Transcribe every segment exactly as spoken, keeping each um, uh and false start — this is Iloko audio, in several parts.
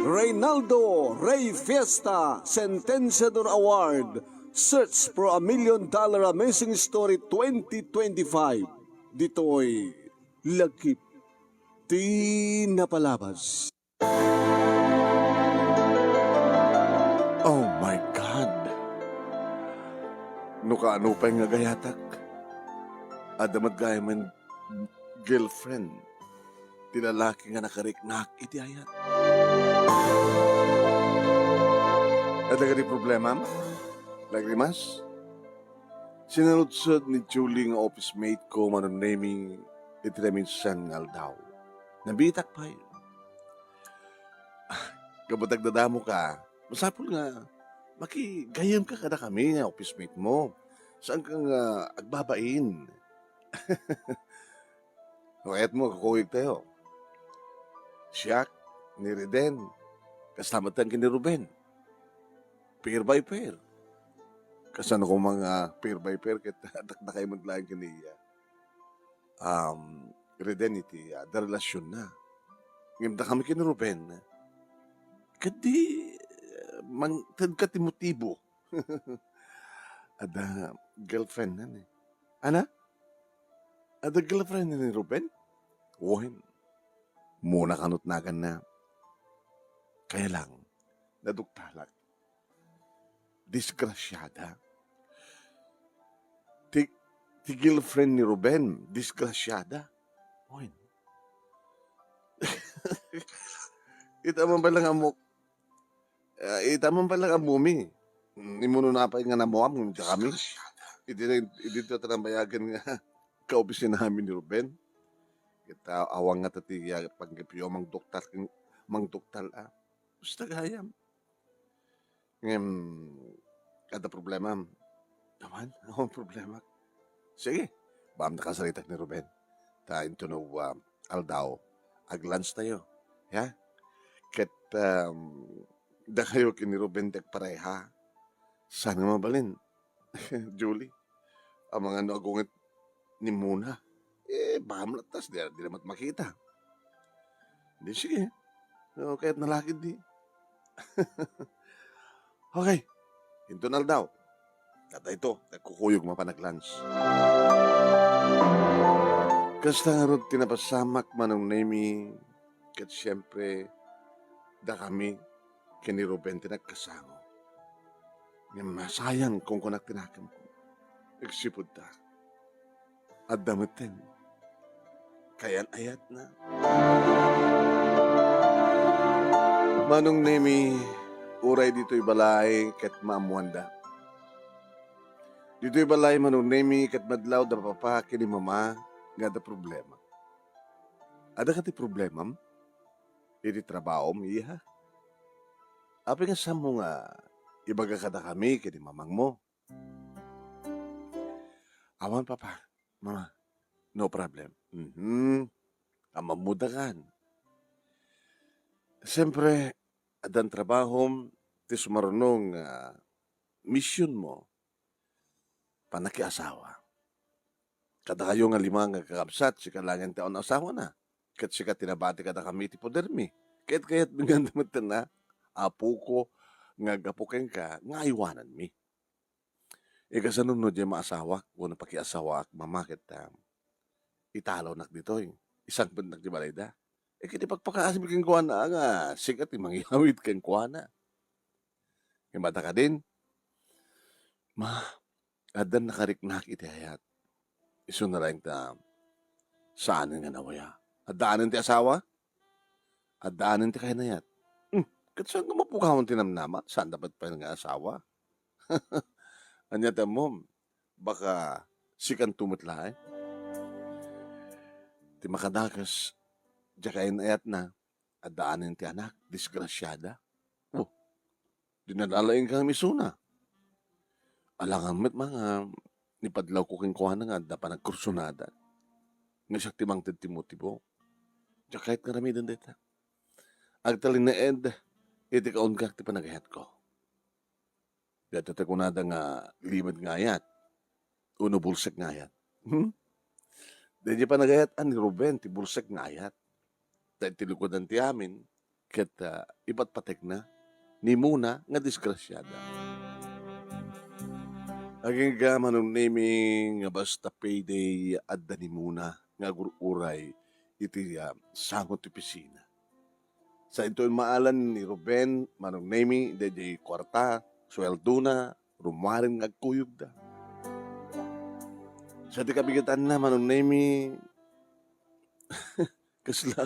Reynaldo Rey Fiesta Sentenciador Award, Search for a Million Dollar Amazing Story twenty twenty-five. Ditoy Lagip ti Napalabas. Oh my God! No kaano pay nga gayatak, adda met gayam girlfriend ti lalaki nga nakariknak iti ayat. Adda kadi problemam? Lagrimas? Sinaludsod ni Julie nga office mate ko, Manong Nemi, iti naminsan nga aldaw. Nabitak pay. Ah, gapu ta agdadamoka, masapul nga makigayyemka kadakami nga office mate mo. Saanka nga agbabain. Kayatmo, kakuyogtayo. Siak, ni Reden, kasta met ken ni Ruben. Pair by pair. Kasano koma nga pair by pair ket dakdakay met laeng ken ni iya. Um, Reden iti, ah, adda relasionna. Ngem dakami ken ni Ruben, ket di, ah, mangtedka ti motibo. Adda girlfriendna ni. Ana? Adda girlfriend ni Ruben? Wen. Muna kanut naganna. Kaya lang, naduktalak. Disgrasiada. Ti, ti girlfriend ni Ruben, disgrasiada. Wen. Ita man pala nga mo, Ah, ita man pala nga mumi. Mm, immuno na pay nga namuam, ngem dakami. Idi na, idi ta tinabayagan nga kaopisinami ni Ruben. Ket awan nga ti, ah, panggepyo, mangdoktal, mangdoktal, ah. Basta gayam. Ngem, adda problemam. Awan, awan problema. Sige, baam nakasaritak ni Ruben. Ta intono, ah, aldaw, ag-lunch tayo. Ya? Ket, um, dakayo ken ni Ruben ti agpareha. Saan nga mabalin? Julie, amangan no agunget ni Mona. Eh, baka malattas, di, di na met makita. Di, sige. No, kayat na lakid di. Okay. Inton aldaw. Daytoy, nagkukuyog mapan ag-lunch. Kasta ngarud ti napasamak, Manong Nemi, ket siempre, dakami, ken ni Ruben ti nagkasango. Ngem masayang kunkunak ti nakemko. Agsipud ta. Adda metten. Kayan-ayatna. Manong Nemi, uray ditoy balay ket maammoanda. Ditoy balay, Manong Nemi, ket madlaw da papa ken ni mama nga adda problema. Adda kadi problemam? Iti trabahom, iya? Apay nga saanmo nga ibaga kadakami ken ni mamangmo? Awan, Papa. Mama, no problem. Mhm. Ammammodakan. Siyempre, addan trabahom ti sumaruno nga misionmo, panakiasawa. Kadakayo nga lima nga kakabsat, sika laengen ti awan asawana. Ket sika ti nabati kadakami ti podermi. Ket kayatmi nga metten a, apoko, nga aggapu kenka, nga aywananmi. Ikasano no diay maasawak wenno pakiasawaak, Mama, ket, ah, italawnak ditoy, isangpetnak ti balayda. Eh, ket ipakpakaasmi kenkuana nga sika ti mangyawid kenkuana. Ngem adda kadin, Ma, addan nakariknak iti ayat. Isuna laeng ta saanen nga nawaya. Addaanen ti asawa? Addaanen ti kainayat. Hmm, ket saan nga mapukawan ti namnama? Saanda met pay nga asawa? Ania ti ammom? Baka sikanto met laeng? Ti makadakes, diay kainayatna, addaanen ti anak, disgrasiada. Oh, dinala laeng kami isuna. Alangan met, Ma, nga nipadlawko kenkuana nga adda panagkursunada. Nga siak ti mangted ti motibo. Diak kayat nga aramiden dayta. Agtalinaed iti kaunggaak ti panagayatko. Dayta ti kunada nga limed nga ayat, wenno bulsek nga ayat. Hmm? Daydiay panagayat-an ni Ruben ti bulsek nga ayat. ta iti lukodan ti amin, ket, ah, ipatpategna ni Mona nga disgrasiada. Agingga Manong Nemi nga basta payday adda ni Mona nga agur-uray iti, ah, sango ti opisina. Sainto maalan ni Ruben, Manong Nemi, daydiay kuarta, suweldona, rummuaren nga agkuyogda. Sa ti kabigetanna, Manong Nemi, kasla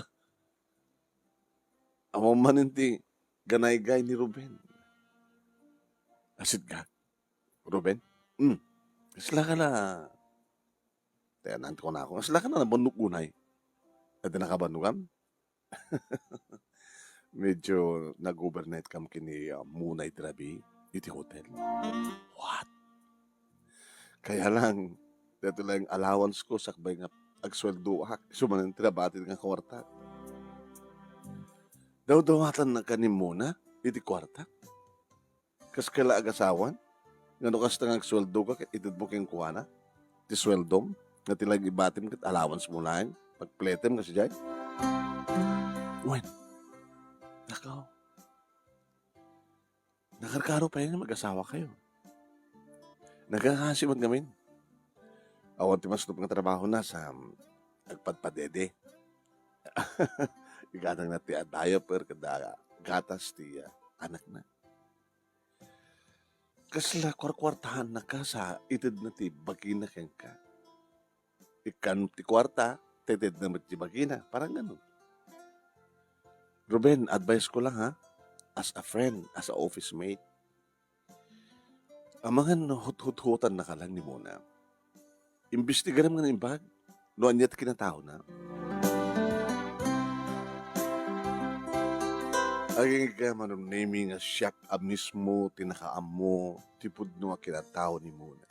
awan manen ti ganaygay ni Ruben. Asit ka, Ruben? Hmm. Kasla ka la. Tenant ko na ako. Kasla ka na nabannok unay. Adda nakabannokam? Medyo nag-overnight kam ken ni, ah, Mona iti rabii iti hotel. What? Kaya lang, daytoy lang allowance ko sakbay nga agsueldoak. Isu manen ti nabatin nga kuarta. Dawdawatannaka ni Mona iti kuarta? Kas ka la agasawan? Nga no kasta nga agsueldoka, ket itedmo kenkuana ti sueldom, nga ti laeng ibatim ket allowance mo laeng, pagpletem nga sadiay? Wen, nakaw, nakarkaro pay nga mag-asawa kayo. Nagkakasi met ngamin. Awan ti masnop nga trabaho na sa, um, agpadpadede. Igatang na ti, ah, diaper, kada gatas ti, ah, anak na. Kasla kuarkuartahan na ka sa itedna ti bagina kenka. Ikkan ti kuarta, ta itedna met ti bagina. Parang ganun. Ruben, advice ko lang ha, as a friend, as a office mate, amangan no huthuthutan na ka lang ni Mona. Imbestigarem nga naimbag no ania ti kinataona. Agingga Manong Nemi nga siak a mismo ti nakaammo ti pudno a kinatao ni Mona.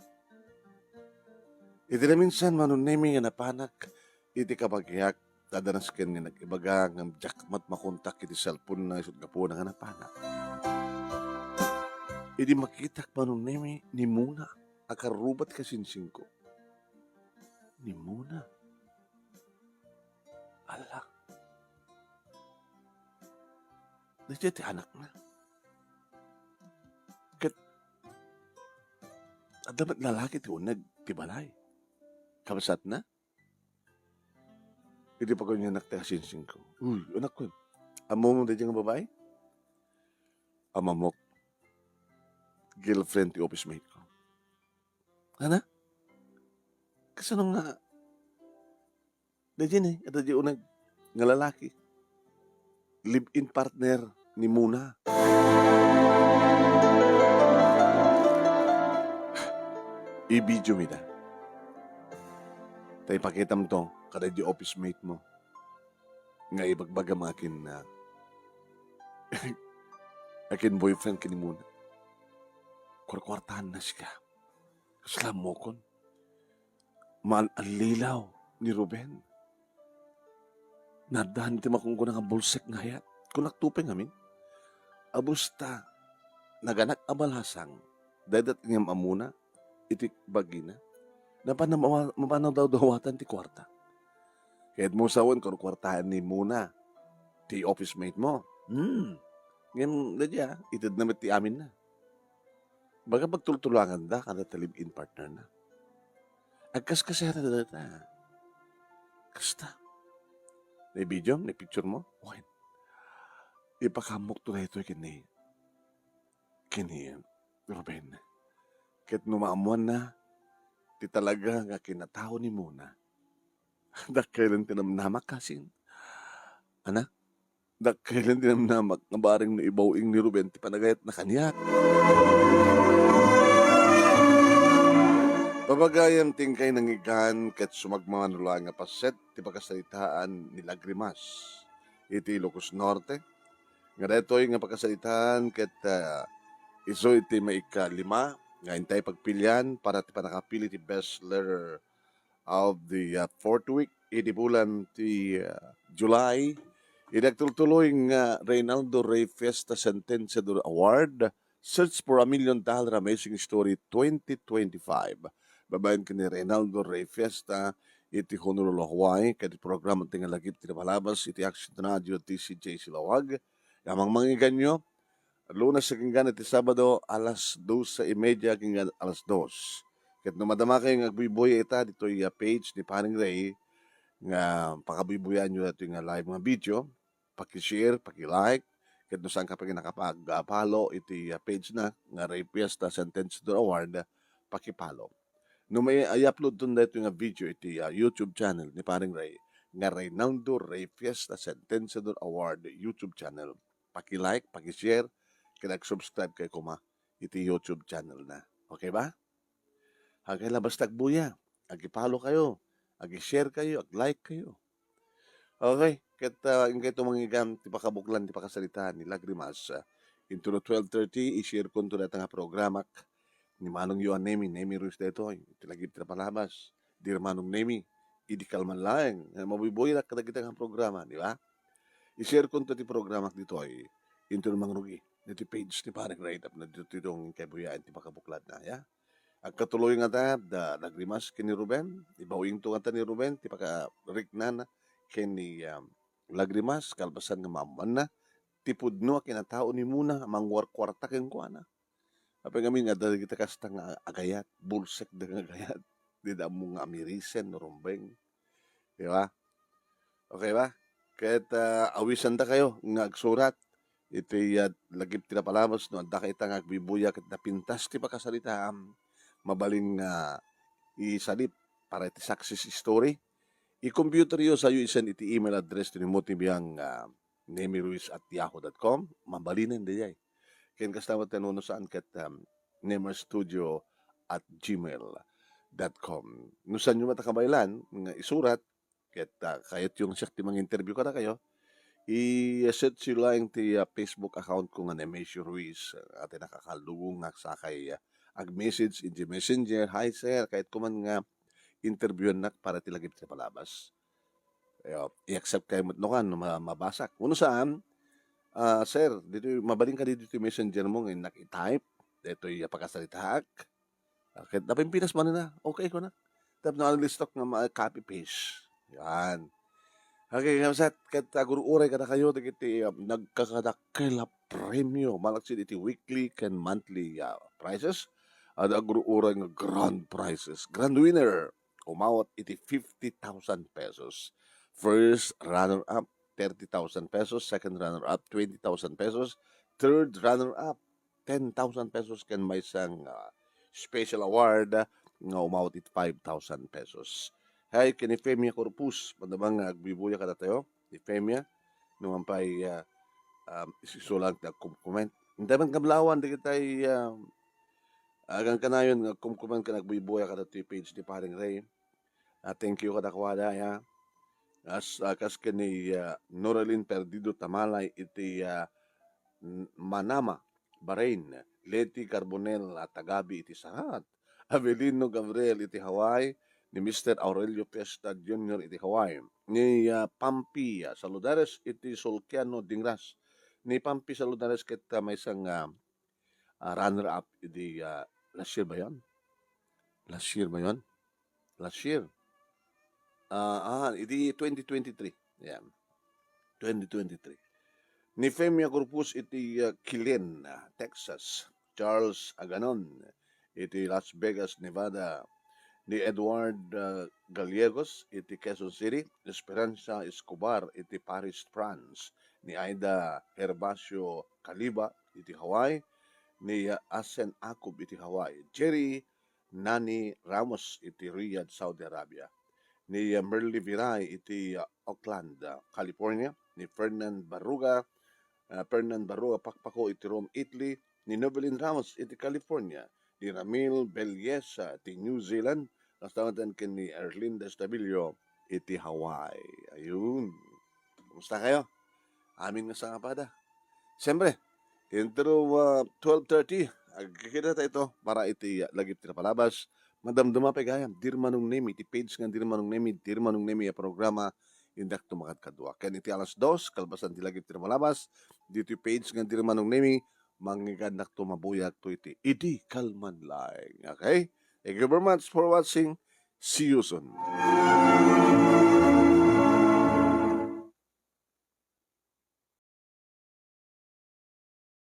Iti naminsan, Manong Nemi, nga napanak iti kabagiak, ta adda nasken nga nag-ibaga ngem diak met makontak iti cellphone-na isut' gapuna nga napanak. Idi makitak, Manong Nemi, ni Mona a karrubat ka sinsingko. Ni Mona. Ala. Daytoy ti anakna. Ket adda met lalaki ti uneg ti balay. Kabsatna? Idi pagunianak ti sinsingko. Uy, anakko. Ammom daydiay nga babai? Ammok. Girlfriend ti office mate ko. Ana? Kasano nga? Daydiay ni, adda di uneg nga lalaki. Live-in partner ni Mona. I-video mi da. Ta ipakitam to kada di office mate mo. Nga ibagbagam akin na akin boyfriend ken ni Mona. Kuarkuartahan na sika. Kasla ammokon. Maal-allilaw ni Ruben. Naddan ti makunkuna nga bulsek nga hayat. Kunak to pay ngamin. Abusta, naganak a balasang, daydat ngem a Mona iti bagina. Napana mawa-, mapanaw dawdawatan ti kuarta. Ket mo sawen, kuarkuartaen ni Mona ti office mate mo. Hmm. Ngem, daydiay, itedna met ti aminna. Baga pagtultulanganda kadata live-in partner na. Agkaskasera data. Kasta. Naibidiom, naipicture mo? Wen. Ipakaamok to daytoy ken ni, ken ni Ruben. Ket no maammoanna ti talaga nga kinatao ni Mona, dakkel ti namnamak, kasin. Anak, dakkel ti namnamak nga bareng no ibaw-ing ni Ruben ti panagayatna kaniak. Pabagayam ti inkay nangigan ket sumagmamano laeng nga paset ti pakasaritaan ni Lagrimas iti Ilocos Norte, nga daytoy nga pakasaritaan ket, ah, isu iti maikalima nga intay pagpilian para ti pannakapili ti Best Letter of the, uh, fourth week iti bulan ti, uh, July, iti agtultuloy nga Reynaldo Rey Fiesta Sentenciador Award, Search for a Million Dollar Amazing Story twenty twenty-five. Babaen ken ni Reynaldo Rey Fiesta, iti Honolulu, Hawaii, ket programa ti nga Lagip ti Napalabas iti Action Radio D C J Silawag. Nga mangmangiganyo, Lunes agingga iti Sabado, alas doce y media agingga alas dos. Ket no madamakayo nga agbuybuya ita ditoy, ah, page ni Paring Ray, nga pakabuybuyaanyo ditoy nga live nga video, paki-share, paki-like, ket no saanka pay nakapag-follow iti, ah, page na nga Ray Fiesta Sentenciador Award, paki-follow. No may i-upload ton daytoy nga video iti, ah, YouTube channel ni Paring Ray, nga Reynaldo Ray Fiesta Sentenciador Award YouTube channel, paki-like, paki-share, ket ag-subscribe kayo koma iti YouTube channel na. Okay ba? Agay la basta agbuya, agi-follow kayo, agi-share kayo, ag-like kayo. Okay, ket, ah, ingkay tumangigam ti pakabuklan ti pakasaritaan ni Lagrimas, ah, inton twelve thirty, i-share konto dayta nga programak ni Manong Yohan Nemi, Nemi Ruiz daytoy, iti Lagip ti Napalabas, Dear Manong Nemi, idi kalman laeng, nga mabuybuyanak kadagita nga programa, di ba? I-share konto ti programak ditoy, inton mangrugi, ditoy page ni Paring Ray, tapno ditoy ti kaybuyaen ti pakabuklan na, ya? Agkatuloy ngata da Lagrimas ken ni Ruben, ibaw-ingto ngata ni Ruben ti pakariknana ken ni, um, Lagrimas, kalpasan nga maammoanna ti pudno a kinatao ni Mona a mangwarkuarta kenkuana. Apay ngamin nga dagita kasta nga agayat, bulsek da nga agayat, dida ammo nga amirisen no rumbeng. Di ba? Okay ba? Ket, ah, awisandakayo nga agsurat iti, ah, Lagip ti Napalabas no addaka ita nga agbuybuya ket napintas ti pakasaritaam, mabalin nga isalip para iti success story. I-computeryo, sayo i-send iti email address ti ni Mutibiang, ah, nemiruiz at yahoo dot com. Mabalinen dayay. Ken kasta met no, no saan ket, um, nemerstudio at gmail dot com. No saanyo met a kabaelan nga isurat, ket, ah, kayatyo nga siak ti manginterview kadakayo, i-search yo laeng ti, ah, Facebook account ko nga Nemesio Ruiz, ah, ti nakakallugo nga agsakay, ah, ag-message iti Messenger, "Hi, sir, kayatko man nga interviewannak para ti Lagip ti Napalabas." Ayo, i-accept kayo met no kan, no ma-, mabasak. Wenno saan, ah, "Sir, ditoy, mabalin kadi ditoy Messenger mo nga innak i-type daytoy a pakasaritaak?" Ah, ket napimpinas manen a, "Okay," kuna. Tapno alistok nga ma-copy paste. Yan. Okay, kabsat, ket agur-uray kadakayo dagiti, um, nagkakadakkel a premio malaksid iti weekly ken monthly, ah, prizes. Adda agur-uray nga grand prizes. Grand winner, umawat iti fifty thousand pesos. First runner-up, thirty thousand pesos. Second runner-up, twenty thousand pesos. Third runner-up, ten thousand pesos ken maysa nga special award nga umawat iti five thousand pesos. Hay ken ni Femia Corpus, madama nga agbuybuya kadatayo, ni Femia, no man pay, ah, um, isisulang ti agkom-comment. Intamen kablawan, dagitay, ah, agan kanayon nga agkom-comment ken agbuybuya kadatoy page ni Paring Ray. Ah, thank you kadakuada, ya. As, ah, kas ken ni, ah, Noralyn Perdido Tamalay iti, ah, N-, Manama, Bahrain, Leti Carbonell a tagabi iti Sarat, Avelino Gabriel iti Hawaii, ni Mister Aurelio Fiesta Junior iti Hawaii, ni, ah, Pampi, ah, Saludares iti Sulkiano Dingras, ni Pampi Saludares ket, ah, maysa nga, ah, runner-up idi, ah, last year ba yon? Last year ba yon? Last year. Ah, ah, idi twenty twenty-three. Yan. Twenty twenty-three. Ni Femia Corpus iti, ah, Killeen, ah, Texas. Charles Aganon iti Las Vegas, Nevada. Ni Edward, ah, Gallegos iti Quezon City. Esperanza Escobar iti Paris, France. Ni Aida Herbacio Caliba iti Hawaii. Ni, ah, Asen Akub iti Hawaii. Jerry Nani Ramos iti Riyadh, Saudi Arabia, ni, uh, Merly Viray iti, uh, Oakland, uh, California, ni Fernand Barruga, uh, Fernand Barruga Pakpako iti Rome, Italy, ni Novelin Ramos iti California, ni Ramil Belleza iti New Zealand, kasta met ken ni Erlinda Estabilio iti Hawaii. Ayun. Kumusta kayo? Amin nga sangapada. Siyempre, intro, ah, twelve thirty, agkikita tayo ito para iti, ah, Lagip ti Napalabas. Madamdama pay gayam, Dear Manong Nemi, iti page nga Dear Manong Nemi, Dear Manong Nemi a programa, indak tumakad kadua. Ken iti alas dos, kalpasan ti Lagip ti Napalabas, dito page nga Dear Manong Nemi, mangigannak to, mabuyag to iti, iti kalman laeng. Okay? Thank you very much for watching. See you soon.